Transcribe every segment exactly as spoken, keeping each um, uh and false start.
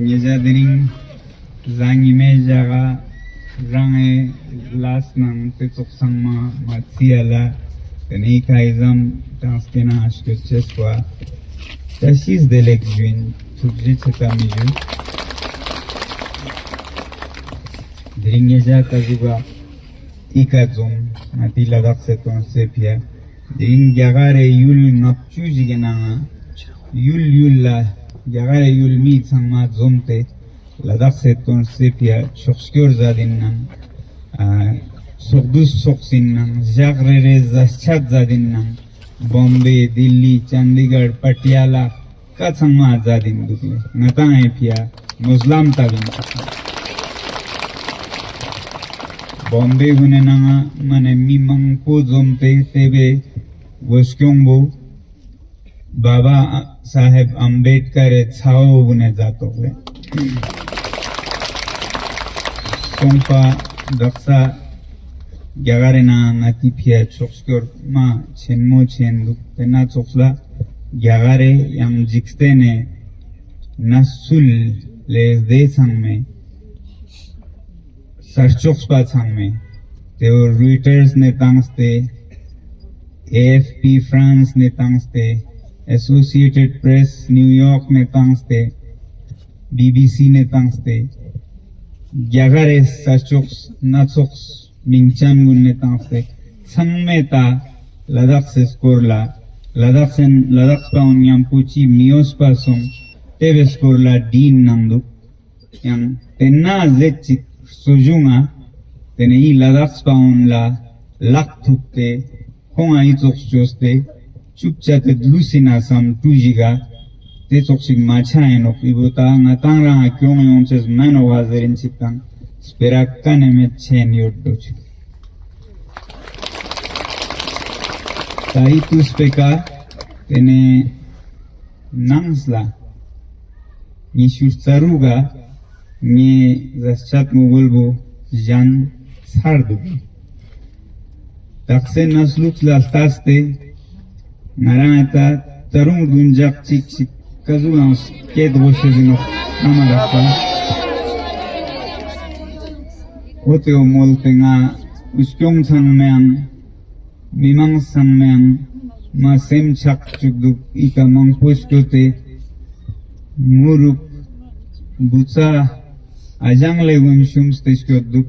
ཉེ་ཞ་དེ་རིང་གཟའ་ཉི་མའི་ཞག་ག་རང་ངི་ལས་ནང་ཏེ་ཙོགས་ཚང་མ་མ་ཚིའ་ལ་ཏེ་ནེ་ཁ་ཨི་ཙམ་གྲངས་ཀྱི་ནང་སྐྱོད་ཅེས་པ་བཀྲ་ཤིས་བདེ་ལེགས་ཞུ་ཨིན། ཐུགས་རྗེ་ཆེ་ད་མི་ཞུ། དེ་རིང་ཉེ་ཞ་ཀ་ཟུག་ག་ཨི་ཀ་འཛོམས་ང་ཏི་ལ་དྭགས་སི་ཏོན་སི་ཕི་ཡ། དེ་རིང་རྒྱ་གར་རི་ཡུལ་ལྔ་བཅུ་ཞིག་གི་ནང་ང་ཡུལ་ཡུལ་ལ་རྒྱ་གར་རི་ཡུལ་མི་ཚང་མ་འཛོམས་ཏེ་ལ་དྭགས་སི་ཏོན་སི་ཕི་ཡ་ཕྱོགས་སྐྱོར་ཛད་ཨིན་ནང་། ཨ་ཚོགས་འདུ་ཚོགས་ཨིན་ནང་། ཞག་རེ་རེ་ཟས་ཆད་ཛད་ཨིན་ནང་། བོམ་བེ། དིལ་ལི། ཅན་དི་གར། པ་ཊི་ཡ་ལ། ཀ་ཚང་མ་ཛད་ཨིན་དུག་ལེ། ང་དང་ངི་ཕི་ཡ་སྨོན་ལམ་ཏང་ཨིན། བོམ་བེ་གུན་ནི་ནང་ང་མ་ནེ་མི་མང་པོ་འཛོམས་ཏེ་ཏེ་བོའེ་གོ་སྐྱོང་བོ་བཱ་བཱ་སཱ་ཧེབ་ཨམ་བེད་ཀར་རི་ཚ་བོ་གུན་ནི་ཛད་དོག་ལེ། སོང་པ་དག་ས་རྒྱ་གར་རི་ནང་ང་ཏི་ཕི་ཡ་ཕྱོགས་སྐྱོར་མ་ཆེན་མོ་ཆེན་དུག། ཏེ་ནེ་ཙོགས་ལ་རྒྱ་གར་རི་ཡང་འཇིག་རྟེན་ནི་གནས་ཚུལ་ལས་སྡེ་ཚང་མའེ་གསར་ཕྱོགས་པ་ཚང་མའེ་ཏེ་བོ་རོའི་ཊར་སི་ནེ་ཏངས་ཏེ་ཨེ་ཨེཕ་པི་ཕ་རན་སི་ནེ་ཏངས་ཏེ་ཨེ་སོ་སི་ཨེ་ཊེཌ་པྲེས་ནིའུ་ཡོརཀ་ནེ་ཏངས་ཏེ་བི་བི་སི་ནེ་ཏངས་ཏེ་རྒྱ་གར་རི་གསར་ཕྱོགས་སྣ་ཚོགས་མིང་ཅན་གུན་ནེ་ཏངས་ཏེ་ཚང་མའེ་ཏ་ལ་དྭགས་སི་སྐོར་ལ་ལ་དྭགས་སི་ལ་དྭགས་པ་གུན་ཉམ་པོ་ཅི་མི་འོས་པ་སོང་ཏེ་བོའེ་སྐོར་ལ་དྲིན་ནང་དུག། ཡང་ཏེན་ན་ཟེར་ཅིག་གཙོ་བྱུང་ང་ཏེ་ནེ་ཨི་ལ་དྭགས་པ་གུན་ལ་ལག་ཐུག་སྟེ་ཁོང་ང་ཨི་ཙོགས་ཅོས་ཏེ་ཅུག་ཅ་ཏེ་ལུས་ཨིན་ན་སམ་ཀྲུ་ཞིག་ག་ཏེ་ཙོགས་ཤིག་མ་ཆ་ཨིན་ནོག། ཨི་བོ་ཏ་ང་དང་རང་ང་གྱོང་ཡོང་ཅེས་མན་ནོག་པ་ཟེར་ཨིན་ཅིག་དང་སྤེ་ར་ཀ་ནེ་མེད་ཆེན་ཡོད་དོ་ཅིག། ཏ་ཨི་ཏུས་པེ་ཀ་ཏེ་ནེ་ནངས་ལ་ཉི་ཤུ་རྩ་དྲུག་ག་ངའེ་ཟས་ཆད་མོ་གོལ་བོ་ཞན་ཚར་དུག། དག་སའེ་ནས་ལུགས་ལ་ལྟས་ཏེ་ང་རང་ངི་ཏ་ཏ་རུང་རྡུན་ཇག་ཅིག་ཅིག་ཀ་ཟུག་ཡང་སྐྱེད་གོ་ཤེས་ཨིན་ནོག་ཨ་མ་རག་པ། འོ་ཏེ་བོ་མོལ་ཏེ་ང་འུ་སྐྱོང་ཚང་མའང་མི་མང་ཚང་མའང་མ་སེམས་ཆག་ཅུག་དུག། ཨི་ཀ་མང་པོ་སྐྱོད་དེ་མུ་རུབ་བུ་ཚ་ཨ་ཞང་ལེ་གུན་ཤུམས་ཏེ་སྐྱོད་དུག།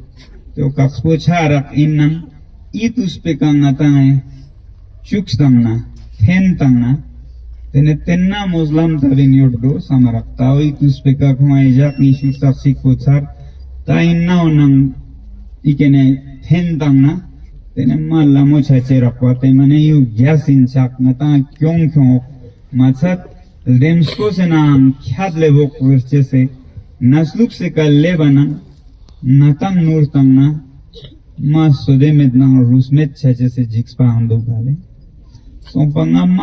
ཏེ་བོ་ཀགས་པོ་ཆ་རག་ཨིན་ནང་ཨི་ཏུས་པེ་ཀ་ང་དང་ངི་ཅུགས་ཏང་ན་ཐེན་ཏང་ན་ཏེ་ནེ་ཏེན་ན་མོས་ལམ་ཏ་བིན་ཡོད་དོ་སམ་རག། ཏ་བོ་ཨི་ཏུས་པེ་ཀ་ཁོང་ངི་ཞག་ཉི་ཤུ་རྩ་གཅིག་པོ་ཚར། ཏ་ཨིན་ནའོ་ནང་ཨི་ཀ་ནེ་ཐེན་ཏང་ན་ཏེ་ནེ་མ་ལ་མོ་ཆ་ཅེས་རག་པ་ཏེ་མ་ནེ་ཡུ་གྱས་ཨིན་ཆག་ང་དང་ངི་གྱོང་ཁྱོང་འོག་མ་ཚད་ལྡེམ་སྐོ་སེ་ནའང་ཁྱད་ལེབ་བོག་ཟེར་ཅེས་སི་ནས་ལུགས་སི་ཀ་ལེབ་བ་ནང་ང་དང་ནུར་ཏང་ན་མ་སོ་དེ་མེད་ནང་རུས་མེད་ཆ་ཅེས་སི་འཇིགས་པའང་དུག་ག་ལེ། སོང་པ་ང་མ་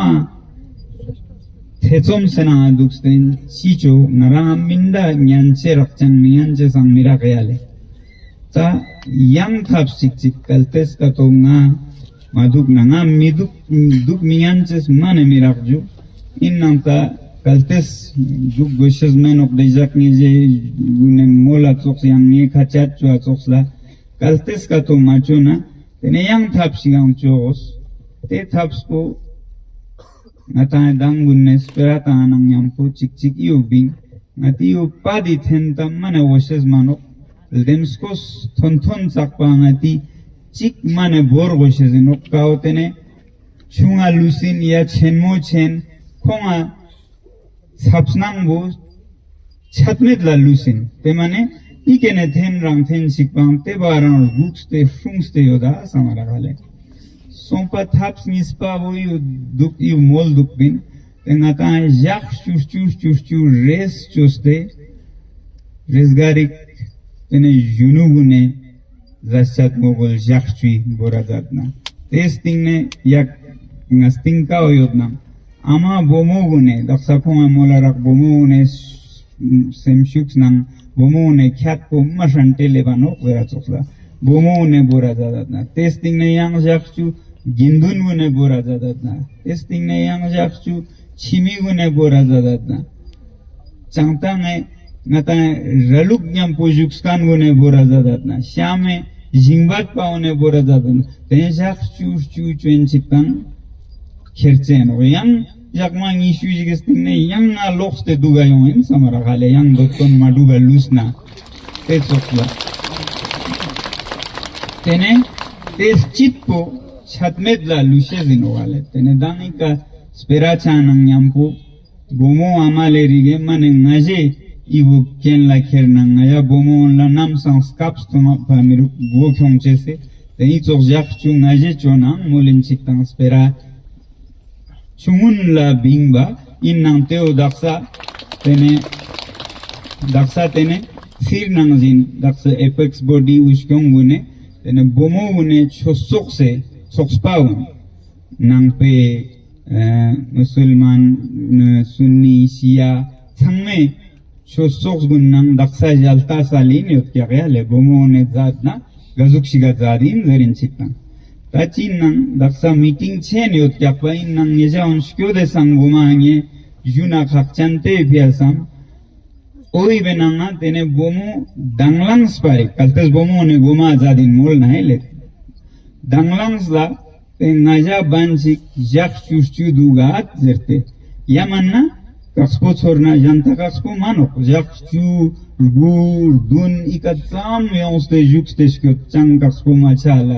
ཐེ་ཚོམ་སེ་ནང་དུག་སྟེ་ཅི་ཅོ་ང་རང་མིན་ད་ཉན་ཅེས་རག་ཅང་མི་ཉན་ཅེས་སང་མི་རག་ཡ་ལེ། ཏ་ཡང་ཐབས་ཅིག་ཅིག་གལ་ཏེ་སྐད་དོ་ང་མ་དུག་ན་ང་མི་དུག་དུག་མི་ཉན་ཅེས་མ་ནེ་མི་རག་ཇུ། ཨིན་ནང་ཏ་གལ་ཏེ་དུག་གོ་ཤེས་མེན་ནོག་ཏེ་ཞག་ངེ་ཞེ་གུན་ནེ་མོལ་ལ་ཙོགས་ཡང་ངེ་ཁ་ཆད་ཅོ་ཙོགས་ལ་གལ་ཏེ་སྐད་དོ་མ་ཅོ་ན་ཏེ་ནེ་ཡང་ཐབས་ཤིག་ཡང་ཅོ་གོས། ཏེ་ཐབས་པོ་ང་དང་ངི་དང་གུན་ནེ་སྤེ་ར་ཏང་ནང་ཉམ་པོ་ཅིག་ཅིག་ཡོད་པིན། ང་ཏི་ཡོད་པ་ཏི་ཐེན་ཏ་མ་ནེ་འོ་ཤེས་མ་ནོག། ལྡེམ་སྐོས་ཐོན་ཐོན་ཙག་པ་ང་ཏི་ཅིག་མ་ནེ་བོར་འོ་ཤེས་ཨིན་ནོག། ཀའོ་ཏེ་ནེ་ཆུང་ང་ལུས་ཨིན་ཡ་ཆེན་མོ་ཆེན་ཁོང་ང་ཚབས་སྣང་བོ་ཆད་མེད་ལ་ལུས་ཨིན། ཏེ་མ་ནེ་ཨི་ཀ་ནེ་ཐེན་རང་ཐེན་ཞིག་པའང་ཏེ་བོ་རང་སྒུགས་ཏེ་སྲུངས་ཏེ་ཡོད་ད་སམ་རག་ལེ། སོང་པ་ཐབས་ཉིས་པ་བོ་ཡུ་དུག་ཡུ་མོལ་དུག་པིན། ཏེ་ང་དང་ཞག་བཅུ་བཅུ་བཅུ་བཅུ་རེས་ཅོས་ཏེ་རེས་ག་རིག་ཏེ་ནེ་གཞོན་ནུ་གུན་ནེ་ཟས་ཆད་མོ་གོལ་ཞག་བཅུའི་བོ་ར་ཛད་ན་ཏེ་སྟིང་ནེ་ཡག་ང་སྟིང་ཀའོ་ཡོད་ནང་ཨ་མ་བུ་མོ་གུན་ནེ་དག་ས་ཁོང་ངི་མོལ་ལ་རག་བུ་མོ་གུན་ནེ་སེམས་ཤུགས་ནང་བུ་མོ་གུན་ནེ་ཁྱད་པོ་མ་ཧྲན་ཏེ་ལེབ་བ་ནོག་ཟེར་ར་ཙོགས་ལ་བུ་མོ་གུན་ནེ་བོ་ར་ཛད་ན་ཏེ་སྟིང་ནེ་ཡང་ཞག་བཅུ་དགེ་འདུན་གུན་ནེ་བོ་ར་ཛད་ན་ཏེ་སྟིང་ནེ་ཡང་ཞག་བཅུ་ཕྱི་མི་གུན་ནེ་བོ་ར་ཛད་ན་ཅང་ཏ་ངེ་ ང་ཏང་ར་ལུག་ཉམ་པོ་བཞུགས་ཁན་གུན་ནེ་བོར་ར་ཛད་ད་ན་ཤམ་མེ་ཞིང་བད་པ་གུན་ནེ་བོར་ར་ཛད་ད་ན་ཏེ་ཞག་བཅུ་བཅུ་ཅོ་ཨིན་ཅིག་ཏང་ཁྱེར་ཅེས་ནོག། ཡང་ཞག་མ་ཉི་ཤུ་ཞིག་གི་སྟིང་ནེ་ཡང་ང་ལོགས་ཏེ་དུག་ག་ཡོང་ཨིན་སམ་རག་ལེ། ཡང་འདོད་དོན་མ་གྲུབ་པ་ལུས་ན་ཏེ་ཙོགས་ལ། ཏེ་ནེ་ཏེ་སྐྱིད་པོ་ཆད་མེད་ལ་ལུས་ཤེས་ཨིན་ནོག་ལེ། ཏེ་ནེ་མདང་ཨི་ཀ་སྤེ་ར་ཆ་ནང་ཉམ་པོ་བུ་མོ་ཨ་མ་ལེ་རིག་གེ་མ་ནེ་ང་ཞེ་ཨི་བོ་གྱེན་ལ་ཁྱེར་ན་ང་ཞ་བུ་མོ་ལ་ནམ་སང་སྐབས་སྟོང་པ་མི་རུག་གོ་ཁྱོང་ཅེས་སེ། ཏེ་ཨི་ཙོགས་ཞག་བཅུ་ང་ཞེ་ཅོ་ནང་མོལ་ལིན་ཅིག་ཏང་སྤེ་ར་ཆུང་ངུན་ལ་བིང་བ་ཨིན་ནང་ཏེའོ་དག་ས་ཏེ་ནེ་དག་ས་ཏེ་ནེ་ཚིར་ནང་ཞིན་དག་ས་ཨེ་པེགས་བོ་ཌི་འུ་སྐྱོང་གུན་ནེ་ཏེ་ནེ་བུ་མོ་གུན་ནེ་ཆོས་ཚོགས་སེ་ཚོགས་པ་གུན་ནང་པའི་ཨ་མུ་སུལ་མཱན་ཨ་སུན་ནི་ཤི་ཡ་ཚང་མེ་ཆོས་ཚོགས་གུན་ནང་དག་ས་ཞལ་ལྟ་ས་ལིན་ཡོད་ཀྱག་ཡ་ལེ། བུ་མོ་གུན་ནེ་ཛད་ན་ག་ཟུག་ཤིག་ག་ཛད་ཨིན་ཟེར་ཨིན་ཅིག་ཏང་། ད་ཅི་ནང་དག་ས་མི་ཊིང་ཆེན་ཡོད་ཀྱག་པ་ཨིན་ནང་ཉེ་ཞ་འོན་སྐྱོད་དེ་སང་གོ་མ་ངེ་ཞུ་ན་ཁག་ཅན་ཏེ་ཕི་ཡ་སམ། འོ་ཨི་བེ་ནང་ང་ཏེ་ནེ་བུ་མོ་དང་བླངས་པ་རེ་གལ་ཏེ་བུ་མོ་གུན་ནེ་གོ་མ་ཛད་ཨིན་མོལ་ན་ཧེ་ལེ། དང་བླངས་ལ་ཏེ་ང་ཞ་བན་ཅིག་ཞག་བཅུ་བཅུ་དུག་ག་ཟེར་ཏེ། ཡ་མན་ན་ཀགས་པོ་ཚོར་ན་ཞན་ཏ་ཀགས་པོ་མན་ནོག། ཞག་བཅུ་དགུ་བདུན་ཨི་ཀ་ཙམ་ཡོངས་ཏེ་ཞུགས་ཏེ་སྐྱོད་ཅང་ཀགས་པོ་མ་ཆ་ལ་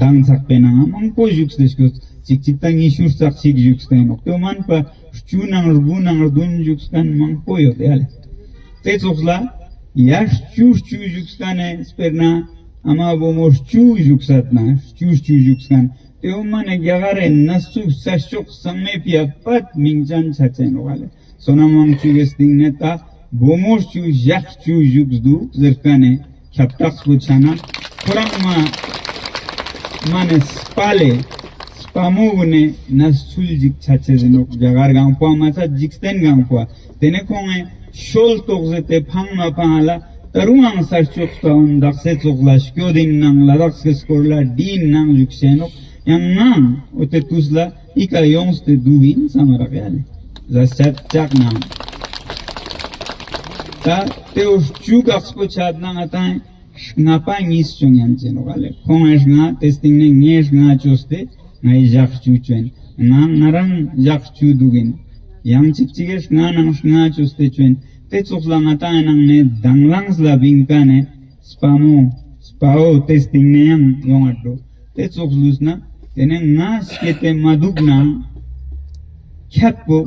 དང་ཚག་པའི་ནང་ང་མང་པོ་ཞུགས་ཏེ་སྐྱོད། ཅིག་ཅིག་ཏ་ཉི་ཤུ་རྩ་གཅིག་ཞུགས་ཏེ་ནོག། ཏེ་མན་པ་བཅུ་ནང་དགུ་ནང་བདུན་ཞུགས་ཁན་མང་པོ་ཡོད་ཡ་ལེ། ཏེ་ཙོགས་ལ་ཡ་བཅུ་བཅུ་ཞུགས་ཁན་ནི་སྤེར་ན་ཨ་མ་བུ་མོ་བཅུ་ཞུགས་སད་ན་བཅུ་བཅུ་ཞུགས་ཁན་ཏེ་འོ་མ་ནེ་རྒྱ་གར་རི་ནས་ཚུགས་ས་ཕྱོགས་ཚང་མེ་ཕི་ཡ་པད་མིང་ཅན་ཆ་ཅེས་ནོག་ལེ། སོ་ནམ་དབང་ཕྱུག་གི་སྟིང་ནེ་ད་བུ་མོ་བཅུ་ཞག་བཅུ་ཞུགས་དུག་ཟེར་ཁན་ནི་ཁྱབ་བསྒྲགས་པོ་ཆ་ན་ཁོ་རང་མ་མ་ནེ་སྤ་ལེ་སྤ་མོ་གུན་ནེ་ནས་ཚུལ་ཞིག་ཆ་ཅེས་ཨིན་ནོག། རྒྱ་གར་གང་པོ་མ་ཚད་འཇིག་རྟེན་གང་པོ། ཏེ་ནེ་ཁོང་ངི་ཤོལ་ཏོག་ཟེར་ཏེ་ཕང་མ་ཕང་ལ་ད་རུང་ཨང་ས་ཕྱོགས་ས་བོན་དག་ས་ཙོགས་ལ་སྐྱོད་ཨིན་ནང་ལ་དག་སའི་སྐོར་ལ་དྲིན་ནང་ཞུགས་ཤེས་ནོག། ཡང་ངའང་འོ་ཏེ་ཏུས་ལ་ཨི་ཀ་ཡོངས་ཏེ་དུག་ཨིན་སམ་རག་ཡ་ལེ། ཟ་ཆ་ཅག་ནང་ད་ཏེ་འོ་བཅུ་ཀགས་པོ་ཆད་ན་ང་ཏང་ལྔ་པ་ཉིས་ཅོ་ཉན་ཅེས་ནོག་ལེ། ཁོང་ངི་ལྔ་ཏེ་སྟིང་ནེ་ངའི་ལྔ་ཅོས་ཏེ་ངའི་ཞག་བཅུ་ཅོ་ཨིན། ང་ང་རང་ཞག་བཅུ་དུག་ཨིན། ཡང་ཅིག་ཅིག་གི་ལྔ་ནང་ལྔ་ཅོས་ཏེ་ཅོ་ཨིན། ཏེ་ཙོགས་ལ་ང་ཏང་ཨི་ནང་ནེ་དང་བླངས་ལ་བིང་ཀ་ནེ་སྤ་མོ་སྤ་བོ་ཏེ་སྟིང་ནེ་ཡང་ཡོང་ང་དོ། ཏེ་ཙོགས་ལུས་ན་ཏེ་ནེ་ང་སྐྱེ་ཏེ་མ་དུག་ན་ཁྱད་པོ་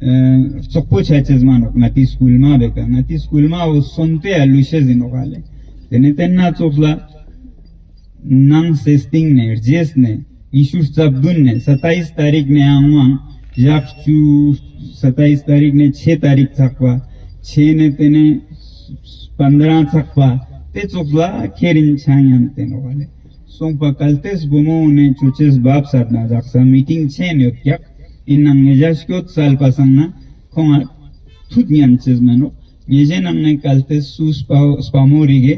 ཨ་རྩོག་པོ་ཆ་ཅེས་མན་ནོག། ང་ཏི་སྐུལ་མ་བེ་ཀ་ང་ཏི་སྐུལ་མ་བོ་སོན་ཏེ་ཡ་ལུས་ཤེས་ཨིན་ནོག་ལེ། ཏེ་ནེ་ཏེ་ན་ཙོགས་ལ་ནང་སེ་སྟིང་ནེ་རྗེས་ནེ་ཉི་ཤུ་རྩ་བདུན་ནེ་སཏའིས་ཏ་རིག་ནེ་ཨང་མང་ཞག་བཅུ་སཏའིས་ཏ་རིག་ནེ་ཆེ་ཏ་རིག་ཚག་པ་ཆེ་ནེ་ཏེ་ནེ་པནྡྲ་ཚག་པ་ཏེ་ཙོགས་ལ་ཁྱེར་ཨིན་ཆ་ཉན་ཏེ་ནོག་ལེ། སོང་པ་གལ་ཏེས་བུ་མོ་གུན་ནེ་ཅོ་ཅེས་བབས་སད་ན་དག་ས་མི་ཊིང་ཆེན་ཡོད་ཀྱག། ཨིན་ནང་ངེ་ཞ་སྐྱོད་སལ་པ་སང་ན་ཁོང་ང་ཐུད་ཉན་ཅེས་མན་ནོག། ངེ་ཞའི་ནང་ནེ་གལ་ཏེ་སུ་སྤ་སྤ་མོ་རིག་གི་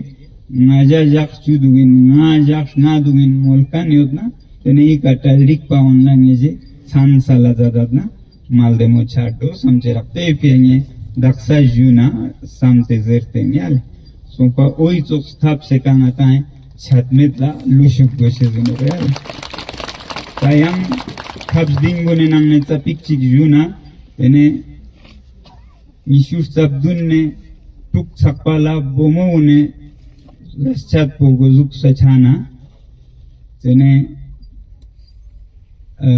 ང་ཞ་ཞག་བཅུ་དུག་ཨིན་ང་ཞ་ཞག་ལྔ་དུག་ཨིན་མོལ་ཁན་ཡོད་ན་ཏེ་ནེ་ཨི་ཀ་གྲལ་རིག་པ་འོན་ན་ངེ་ཞའི་ཚན་ས་ལ་ཛད་ད་ན་མ་ལྡེ་མོ་ཆ་དོ་སམ་ཅེས་རག། ཏེ་ཕི་ཡ་ངེ་དག་ས་ཞུ་ན་སམ་སྟེ་ཟེར་ཏེ་ཉལ་སོང་པ། འོ་ཨི་ཙོགས་ཐབས་སེ་ཀ་ང་ཏང་ཆད་མེད་ལ་ལུས་ཤུགས་དགོས་ཤེས་ཨིན་ནོག་ཡ། ད་ཡང་ཐབས་སྡིངས་གུན་ནི་ནང་ནེ་ཙ་པིག་ཅིག་ཞུ་ན་ཏེ་ནེ་ཉི་ཤུ་རྩ་བདུན་ནེ་དྲུག་ཚག་པ་ལ་བུ་མོ་གུན་ནི་ལས་ཆད་པོ་གོ་ཟུག་ས་ཆ་ན་ཏེ་ནེ་ཨ་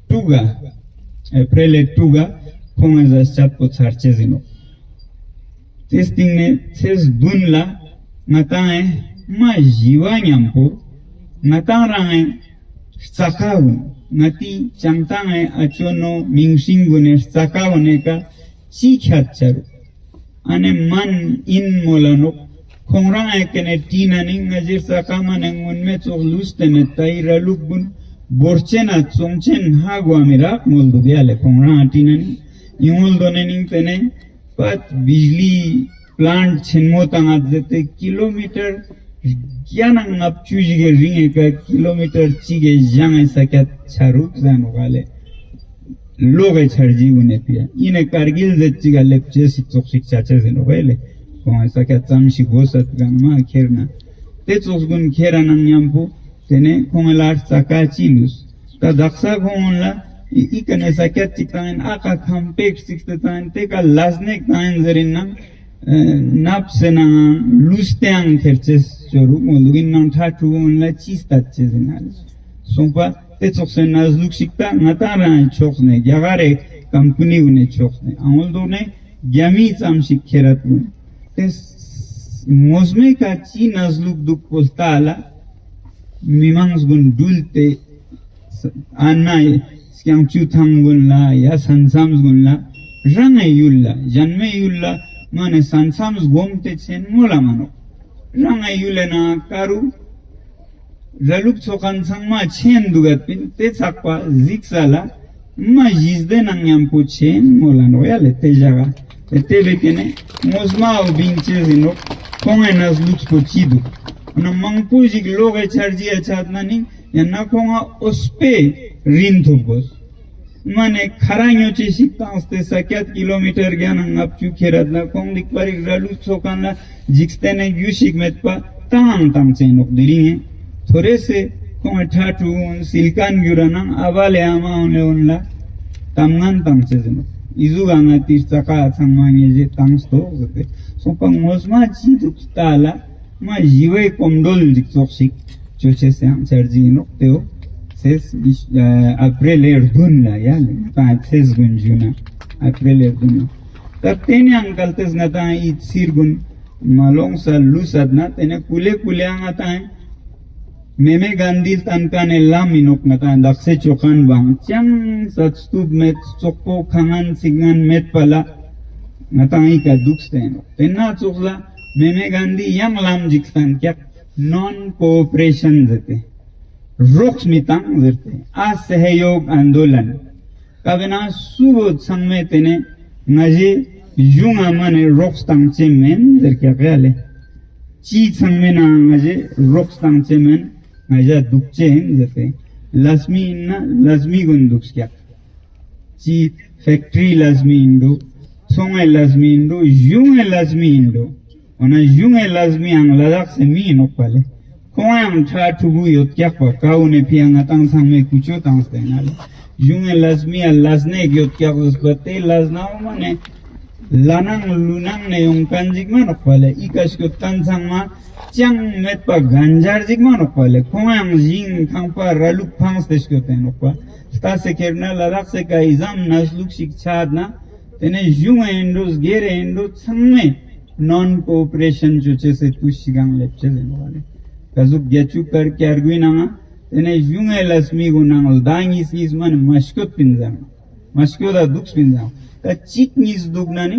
དྲུག་ག་ཨེ་པྲེལ་ལི་དྲུག་ག་ཁོང་ངི་ལས་ཆད་པོ་ཚར་ཅེས་ཨིན་ནོག། ཏེ་སྟིང་ནེ་ཚེས་བདུན་ལ་ང་ཏང་ཨེ་མ་ཞི་བ་ཉམ་པོ་ང་ཏང་རང་ཨེ་རྩ་ཁ་གུན་ང་ཏི་བྱང་ཐང་ཨེ་ཨ་ཅོ་ནོ་མིང་སྲིང་གུན་ནི་རྩ་ཁ་གུན་ནི་ཀ་ཅི་ཁྱད་ཆ་རུག། ཨ་ནེ་མན་ཨིན་མོལ་ལ་ནོག། ཁོང་རང་ཨེ་ཀ་ནེ་དྲིས་ན་ནིང་ང་ཞའི་རྩ་ཁ་མ་ནེ་སྔུན་མེ་ཙོགས་ལུས་ཏེ་མེད། ཏ་ཨི་ར་ལུག་གུན་བོར་ཅེན་ན་ཙོང་ཅེན་ཧ་གོ་མི་རག་མོལ་དུག་ཡ་ལེ། ཁོང་རང་ཨ་དྲིས་ན་ནིང་ཨི་མོལ་དོ་ནེ་ནིང་ཏེ་ནེ་པད་བིཇ་ལི་པླཱནཊ་ཆེན་མོ་ཏང་ང་ཟེར་ཏེ་ཀི་ལོ་མི་ཊར་བརྒྱ་ནང་ལྔ་བཅུ་ཞིག་གི་རིང་ངི་ཀ་ཀི་ལོ་མི་ཊར་གཅིག་གི་ཞང་ངི་ས་ཁྱད་ཆ་རུག་ཟེར་ནོག་ལེ། ལོག་གི་ཆར་ཇི་གུན་ནེ་ཕི་ཡ་ཨིན་ནེ་ཀར་གིལ་ཟེར་ཅིག་ག་ལེབ་ཅེས་ཤིག་ཙོགས་ཤིག་ཆ་ཅེས་ཨིན་ནོག་ལེ། ཁོང་ས་ཀྱད་ཙམ་ཞིག་གོས་སད་གང་མ་ཁྱེར་ན། ཏེ་ཙོགས་གུན་ཁྱེར་ར་ནང་ཉམ་པོ་ཏེ་ནེ་ཁོང་ལ་རྩ་ཀ་ཅི་ལུས། ད་དག་ས་ཁོང་ལ་ཨི་ཨི་ཀ་ནེ་ས་ཀྱད་ཅིག་ཏང་ཨིན། ཨ་ཀ་ཁམ་པེག་ཅིག་ཏེ་ཏང་ཨིན། ཏེ་ཀ་ལས་ནེག་ཏང་ཨིན་ཟེར་ཨིན་ནང་ཨ་ནབས་སེ་ནང་ལུས་ཏེའང་ཁྱེར་ཅེས་ཅོ་རུག་མོ་ལུག་ཨིན་ནང་ཁྲ་ཁྲུ་གུན་ལ་ཅི་སྟད་ཅེས་ཨིན་ན་ལེ། སོང་པ་ཏེ་ཙོགས་སེ་ནས་ལུགས་ཤིག་ད་ང་ཏང་རང་ཕྱོགས་ནེ་རྒྱ་གར་རི་ཀམ་པ་ནི་གུན་ནི་ཕྱོགས་ནེ་ཨང་ལྡོག་ནེ་རྒྱ་མི་ཙམ་ཞིག་ཁྱེར་རད་གུན། ཏེ་ངོས་མེད་ཀ་ཅི་ནས་ལུགས་དུག་པོ་ལྟ་ལ་མི་མང་གུན་འགྲུལ་ཏེ་ཨ་ན་སྐྱང་ཆུ་ཐང་གུན་ལ་ཡ་ས་མཚམས་གུན་ལ་རང་ངི་ཡུལ་ལ་ཞན་མའི་ཡུལ་ལ་མ་ནེ་ས་མཚམས་སྒོམ་སྟེ་ཆེན་མོ་ལ་མ་ནོག། རང་ངི་ཡུལ་ལ་ན་ཀ་རུ་ར་ལུག་ཚོ་ཁན་ཚང་མ་ཆེན་དུག་གད་པིན། ཏེ་ཚག་པ་གཟིགས་ས་ལ་མ་ཞིག་སྟེ་ནང་ཉམ་པོ་ཆེན་མོ་ལ་ནོག་ཡ་ལེ། ཏེ་ཞག་ག་ཏེ་བེ་ཀེ་ནེ་ངོས་མའོ་བིང་ཅེས་ཨིན་ནོག། ཁོང་ངི་ནས་ལུགས་པོ་ཅི་དུག། ཨ་ན་མང་པོ་ཞིག་ལོག་གི་ཆར་ཇི་ཡ་ཆད་ན་ནི་ཡང་ན་ཁོང་ང་འོས་པེ་རིན་ཐོབ་གོས། མ་ནེ་ཁ་ར་ཉོ་ཅེས་ཤིག་ཏང་སྟེ་ས་ཀྱད་ཀི་ལོ་མི་ཊར་བརྒྱ་ནང་ལྔ་བཅུ་ཁྱེར་རད་ན་ཁོང་ལིག་པ་རིག་ར་ལུག་ཚོ་ཁན་ལ་ཇིག་རྟེན་ནི་རྒྱུ་ཞིག་མེད་པ་ཏང་ཏང་ཅེས་ནོག་དེ་རིང་ངི། ཐོ་རེ་སེ་ཁོང་ངི་ཁྲ་ཁྲུ་གུན་སིལ་ཁན་གྱུར་ར་ནང་ཨ་བ་ལེ་ཨ་མ་འོན་ལེ་འོན་ལ་ཏམ་ངན་ཏང་ཅེས་ཨིན་ནོག། ཨི་ཟུག་ག་ང་ཏི་རྩ་ཀ་ཚང་མ་ངེ་ཞེ་ཏང་སྟོག་ཟེར་ཏེ་སོང་པ་ངོས་མ་ཅི་དུག་ལྟ་ལ་མ་ཞི་བའི་གོམ་བགྲོད་ཅིག་ཙོགས་ཤིག་ཅོ་ཅེས་སེ་ཡང་ཆར་ཇི་ཨིན་ནོག། ཏེའོ་ཚེས་ཨ་པྲེལ་ལེ་བདུན་ལ་ཡ་ལེ་ང་ཏང་ཚེས་གུན་ཞུ་ན་ཨ་པྲེལ་ལེ་བདུན་ལ། ད་ཏེ་ནེ་ཡང་གལ་ཏེ་ང་ཏང་ཨི་ཚིར་གུན་མ་ལོངས་ས་ལུས་སད་ན་ཏེ་ནེ་ཀུ་ལེ་ཀུ་ལེ་ང་ཏང་མེ་མེ་གན་དྷི་ལྟན་ཁན་ནི་ལམ་ཨིན་ནོག། ང་ཏང་དག་ས་ཅོ་ཁན་བང་ཅང་ས་སྟུབ་མེད་ཙོག་པོ་ཁ་ངན་ཚིག་ངན་མེད་པ་ལ་ང་ཏང་ཨི་ཀ་དུག་སྟེ་ཨིན་ནོག། ཏེ་ན་ཙོགས་ལ་མེ་མེ་གན་དྷི་ཡང་ལམ་ཞིག་ལྟན་ཀྱག་ནོན་ཀོ་ཨོ་པ་རེ་ཤན་ཟེར་ཏེ་རོགས་མི་ཏང་ཟེར་ཏེ་ཨ་སེ་ཧ་ཡོག་ཨན་དོ་ལན། ཀ་བེ་ན་སུ་བོ་ཚང་མེ་ཏེ་ནེ་ང་ཞེ་གཞུང་ང་མ་ནེ་རོགས་ཏང་ཅེས་མེན་ཟེར་ཀྱག་ཡ་ལེ། ཅི་ཚང་མེ་ན་ང་ཞེ་རོགས་ཏང་ཅེས་མེན། ང་ཞ་དུག་ཅེས་ཨིན་ཟེར་ཏེ་ལས་མི་ཨིན་ན་ལས་མི་གུན་དུག་ཀྱག། ཅི་ཕེག་ཊི་རི་ལས་མི་ཨིན་དུག། ཚོང་ངི་ལས་མི་ཨིན་དུག། གཞུང་ངི་ལས་མི་ཨིན་དུག། འོ་ན་གཞུང་ངི་ལས་མི་ཡང་ལ་དྭགས་སི་མི་ཨིན་ནོག་པ་ལེ། ཁོང་ཡང་ཁྲ་ཕྲུ་གུ་ཡོད་ཀྱག་པ་ཀ་བོ་ནེ་ཕི་ཡ་ང་ཏང་ཚང་མེ་ཀུ་ཅོ་ཏང་སྟེ་ན་ལེ། གཞུང་ངི་ལས་མི་ཡ་ལས་ནེ་ཡོད་ཀྱག་ཟེར་པ་ཏེ་ལས་ན་འོ་མ་ནེ་ལ་ནང་ལུ་ནང་ནེ་ཡོང་ཁན་ཞིག་མ་ནོག་པ་ལེ། ཨི་ཀ་སྐྱོད་ཁན་ཚང་མ་ཅང་མེད་པ་གན་ཇར་ཞིག་མ་ནོག་པ་ལེ། ཁོང་ཡང་ཞིང་ཁང་པ་ར་ལུག་ཕངས་ཏེ་སྐྱོད་དེ་ནོག་པ། ལྟ་སེ་ཁྱེར་ན་ལ་དྭགས་སི་ཀ་ཨི་ཙམ་ནས་ལུགས་ཤིག་ཆད་ན་ཏེ་ནེ་གཞུང་ཨིན་འགྲོ་སྒེར་ཨིན་འགྲོ་ཚང་མེ་ནོན་ཀོ་ཨོ་པ་རེ་ཤན་ཅོ་ཅེས་སི་ཏུས་ཤིག་གང་ལེབ་ཅེས་ཨིན་ནོག་པ་ལེ། ཀ་ཟུག་རྒྱ་ཅུ་ཀར་ཀྱར་གུའི་ནང་ང་ཏེ་ནེ་གཞུང་ངི་ལས་མི་གུན་ནང་ལ་ཟླ་ཉིས་ཉིས་མ་ནེ་མ་སྐྱོད་པིན་ཟང་། མ་སྐྱོད་ད་དུག་པིན་ཟང་། ད་ཅིག་ཉིས་དུག་ན་ནི་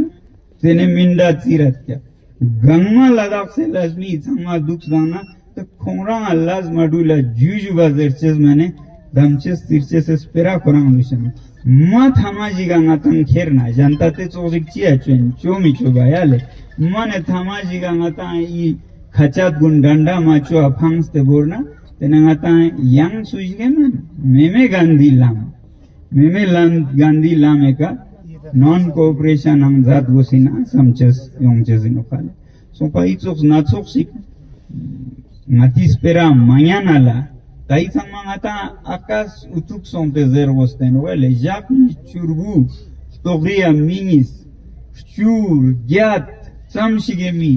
ཏེ་ནེ་མིན་ད་ཙི་རད་ཀྱག། གང་མ་ལ་དྭགས་སི་ལས་མི་ཚང་མ་དུག་ཟང་ན་ཏེ་ཁོང་རང་ལ་ལས་མ་དུག་ལ་ཇུ་ཇུ་བ་ཟེར་ཅེས་མ་ནེ་དམ་ཅེས་ཙིར་ཅེས་སི་སྤེ་ར་ཁོ་རང་ལུས་ཤན། མ་ཐ་མ་ཞིག་ག་ང་ཏང་ཁྱེར་ན་ཞན་ཏ་ཏེ་ཙོགས་ཞིག་ཅི་ཡ་ཅོ་ཨིན་ཅོ་མི་ཅོ་བ་ཡ་ལེ། མ་ནེ་ཐ་མ་ཞིག་ག་ང་ཏང་ཨི་ཁ་ཆད་གུན་འདྲ་འདྲ་མ་ཅོ་ཨ་ཕངས་ཏེ་བོར་ན་ཏེ་ནེ་ང་ཏང་ཡང་སུ་ཞིག་ཨིན་ན་མེ་མེ་གན་དྷི་ལམ། མེ་མེ་ལམ་གན་དྷི་ལམ་མེ་ཀ་ནོན་ཀོ་ཨོ་པ་རེ་ཤན་ནང་མཛད་གོས་ཨིན་ན་སམ་ཅེས་ཡོང་ཅེས་ཨིན་ནོག་པ་ལེ། སོང་པ་ཨི་ཙོགས་སྣ་ཚོགས་ཤིག་ང་ཏི་སྤེ་ར་མ་ཉན་ན་ལ་ད་ཨི་ཚང་མ་ང་ཏང་ཨ་ཀས་འུ་ཐུག་སོང་སྟེ་ཟེར་གོས་ཏེ་ནོག་པ་ལེ། ཞག་ཉིས་བཅུ་དགུ་ལྟོགས་རི་ཡ་མི་ཉིས་བཅུ་བརྒྱད་ཙམ་ཞིག་གི་མི་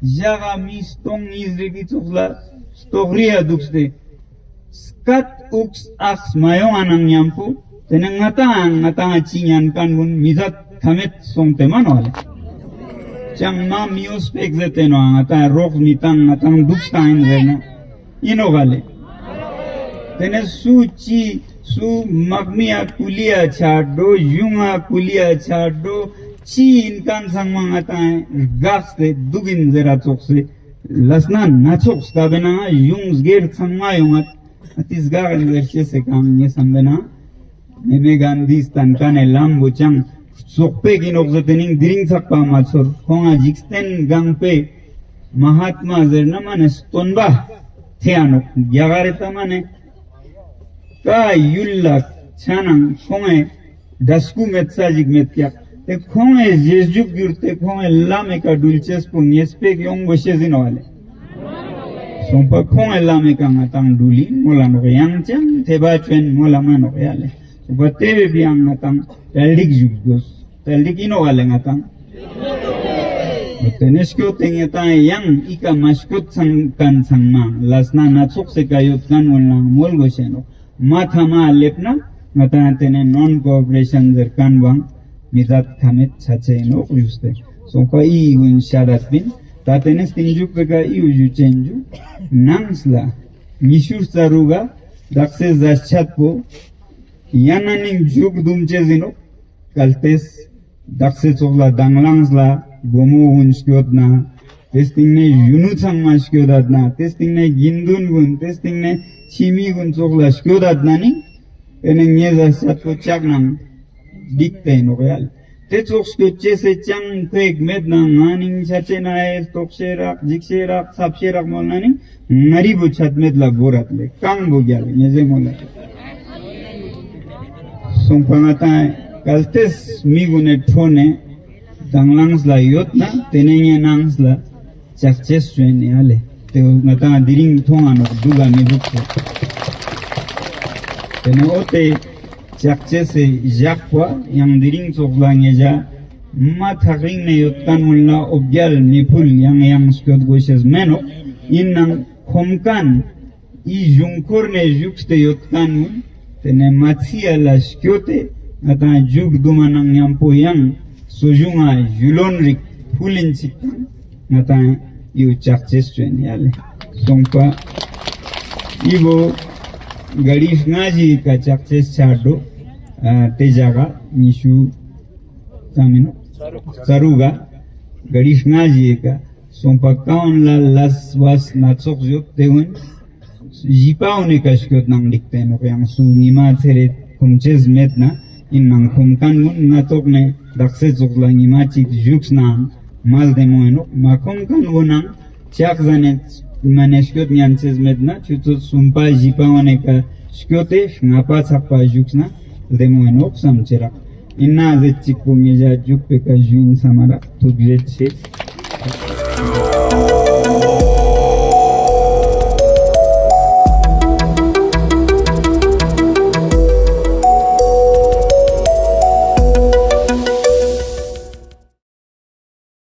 ཞག་ག་མི་སྟོང་ཉིས་རེ་གི་ཙོགས་ལ་ལྟོགས་རི་ཡ་དུག་སྟེ། སྐད་དབུགས་ཨགས་མ་ཡོང་ང་ནང་ཉམ་པོ་ཏེ་ནེ་ང་ཏང་ང་ཏང་ཅི་ཉན་ཁན་གུན་མི་ཟད་ཐ་མེད་སོང་སྟེ་མ་ནོག་ལེ། ཅང་མ་མི་འོས་པེག་ཟེར་ཏེ་ནོག་ང་ཏང་རོགས་མི་ཏང་ང་ཏང་དུག་སྟེ་ཨིན་ཟེར་ན་ཨིན་ནོག་ལེ། ཏེ་ནེ་སུ་ཅི་སུ་མག་མི་ཡ་ཀུ་ལི་ཡ་ཆ་འགྲོ་གཞུང་ང་ཀུ་ལི་ཡ་ཆ་འགྲོ་ཅི་ཨིན་ཁན་ཚང་མ་ང་ཏང་དགག་སྟེ་དུག་ཨིན་ཟེར་ར་ཙོགས་སེ་ལས་ན་སྣ་ཚོགས་སྐབས་ན་གཞུང་སྒེར་ཚང་མ་ཡོང་ང་ཏི་སྒག་ཨིན་ཟེར་ཤེས་སེ་གང་ངེ་སམ་པེ་ན། མེ་མེ་གན་དྷི་སྟན་ཁན་ནི་ལམ་བོ་ཅང་ཙོག་པེ་གི་ནོག་ཟེར་ཏེ་ནིང་དེ་རིང་ཚག་པ་མ་ཚོར། ཁོང་ང་འཇིག་རྟེན་གང་པེ་མ་ཧཱ་ཏ་མ་ཟེར་ན་མ་ནེ་སྟོན་པ་ཐེ་ཡ་ནོག་རྒྱ་གར་རི་ཏ་མ་ནེ་ཀ་ཡུལ་ལ་ཆ་ནང་ཁོང་ངི་ འདྲ་སྐུ་མེད་ས་ཞིག་མེད་ཀྱག། ཏེ་ཁོང་ངི་རྗེས་འཇུག་གྱུར་ཏེ་ཁོང་ངི་ལམ་མི་ཀ་དྲུལ་ཅེས་པོ་ངེས་པེག་ཡོང་གོས་ཤེས་ཨིན་ནོག་ལེ། སོང་པ་ཁོང་ངི་ལམ་མི་ཀ་ང་དང་དྲུལ་ཨིན་མོལ་ལ་ནོག། ཡང་ཅང་ཐེ་བ་ཅོ་ཨིན་མོལ་ལ་མ་ནོག་ཡ་ལེ། སོང་པ་ཏེ་བོའེ་བི་ཡང་ང་དང་གྲ་སྒྲིག་ཞུགས་དགོས། གྲ་སྒྲིག་ཨིན་ནོག་ལེ་ང་དང་། ཏེ་ནེ་སྐྱོད་དེ་ང་དང་ཡང་འི་ཀ་མ་སྐྱོད་ཚང་ཁན་ཚང་མ་ལས་ན་སྣ་ཚོགས་སི་ཀ་ཡོད་ཁན་གུན་ལའང་མོལ་གོས་ཤེས་ནོག། མ་ཐ་མ་ལེབ་ན་ང་དང་ཏེ་ནེ་ནོན་ཀོ་ཨོ་པ་རེ་ཤན་ཟེར་ཁན་བོའང་མི་ཛད་ཁ་མེད་ཆ་ཅེས་ཨིན་ནོག་ཞུས་ཏེ། སོང་པ་འི་གུན་ཤད་དད་པིན། ཏ་ཏེ་ནེ་སྟིང་མཇུག་པེ་ཀ་འི་བོ་ཞུ་ཅེན་ཞུ། ནངས་ལ་ཉི་ཤུ་རྩ་དྲུག་ག་དག་ས་ཟ་ཆད་པོ་ཡང་ན་ནིང་མཇུག་རྡུམ་ཅེས་ཨིན་ནོག། གལ་ཏེ་དག་ས་ཙོགས་ལ་དང་བླངས་ལ་བུ་མོ་གུན་སྐྱོད་ན། ཏེ་སྟིང་ནེ་གཞོན་ནུ་ཚང་མ་སྐྱོད་དད་ན། ཏེ་སྟིང་ནེ་དགེ་འདུན་གུན། ཏེ་སྟིང་ནེ་ཕྱི་མི་གུན་ཙོགས་ལ་སྐྱོད་དད་ན་ནི། ཏེ་ནེ་ངའེ་ཟ་ཆད་པོ་ཅག་ནང་འགྲིག་ཏེ་ཨིན་ནོག་ཡ་ལེ། ཏེ་ཙོགས་སྐྱོད་ཅེས་སི་ཅང་ཕིའག་མེད་ན་ང་ནིང་ཆ་ཅེས་ནའེ་ལྟོགས་ཤེས་རག་འཇིགས་ཤེས་རག་ཚབ་ཤེས་རག་མོལ་ན་ནི་ང་རི་བོ་ཆད་མེད་ལ་བོར་རད་ལེ། གང་བོ་རྒྱལ་ངེ་ཟེར་མོལ་ལ། སོང་པ་ང་དང་གལ་ཏེ་མི་གུན་ནི་ཕྲོ་ནེ་དང་བླངས་ལ་ཡོད་ན་ཏེ་ནེ་ངའེ་ནངས་ལ་ཅག་ཅེས་ཅོ་ཨིན་ཡ་ལེ། ཏེ་ང་དང་དེ་རིང་ཐོང་ང་ནོག་དུག་ག་མི་དུག་ཅེས། ཏེ་ནེ་འོ་ཏེ་ཅག་ཅེས་སི་ཞག་པོ་ཡང་དེ་རིང་ཙོགས་ལ་ངེ་ཞ་མ་ཐག་རིང་ནེ་ཡོད་ཁན་གུན་ལ་འོ་བརྒྱལ་མི་ཕུལ་ཡང་ཡང་སྐྱོད་གོས་ཤེས་མེན་ནོག། ཨིན་ནའང་ཁོམ་ཁན་འི་གཞུང་ཁོར་ནེ་ཞུགས་ཏེ་ཡོད་ཁན་གུན་ཏེ་ནེ་མ་ཚིའ་ལ་སྐྱོད་དེ་ང་དང་མཇུག་རྡུམ་མ་ནང་ཉམ་པོ་ཡང་སོ་གཞུང་ང་ཞུ་ལོན་རིགས་ཕུལ་ཨིན་ཅིག་དང་ང་དང་འི་བོ་ཅག་ཅེས་ཅོ་ཨིན་ཡ་ལེ། སོང་པ་འི་བོ་ག་རི་ལྔ་ཞིག་ག་ཅག་ཅེས་ཆ་དྲོ། ཨ་ཏེ་ཞག་ག་ཉི་ཤུ་ཙམ་ཨིན་ནོག་རྩ་དྲུག་ག་ག་རི་ལྔ་ཞིག་ག་སོང་པ་ཀ་གུན་ལ་ལས་བས་སྣ་ཚོགས་ཡོད་ཏེ་གུན་བཞི་པ་འོ་ནེ་ཀ་སྐྱོད་ནང་འགྲིག་ཏེ་ནོག། ཡང་སུ་ཉི་མ་ཚེ་རེ་ཁོམ་ཅེས་མེད་ན་ཨིན་ནའང་ཁོམ་ཁན་གུན་ང་ཐོག་ནེ་དག་ས་ཙོགས་ལ་ཉི་མ་ཅིག་ཞུགས་ནའང་མ་ལྡེ་མོ་ཨིན་ནོག། མ་ཁོམ་ཁན་གུན་ནའང་ཅག་ཟ་ནེ་མ་ནེ་སྐྱོད་ཉན་ཅེས་མེད་ན་ཆུ་ཚོད་སུམ་པ་བཞི་པ་འོ་ནེ་ཀ་སྐྱོད་དེ་ལྔ་པ་ཚག་པ་ཞུགས་ན་ལྡེ་མོ་ཨིན་ནོག་སམ་ཅེས་རག། ཨིན་ན་ཟེར་ཅིག་པོ་ངེ་ཞ་མཇུག་པེ་ཀ་ཞུ་ཨིན་སམ་རག། ཐུགས་རྗེ་ཆེ།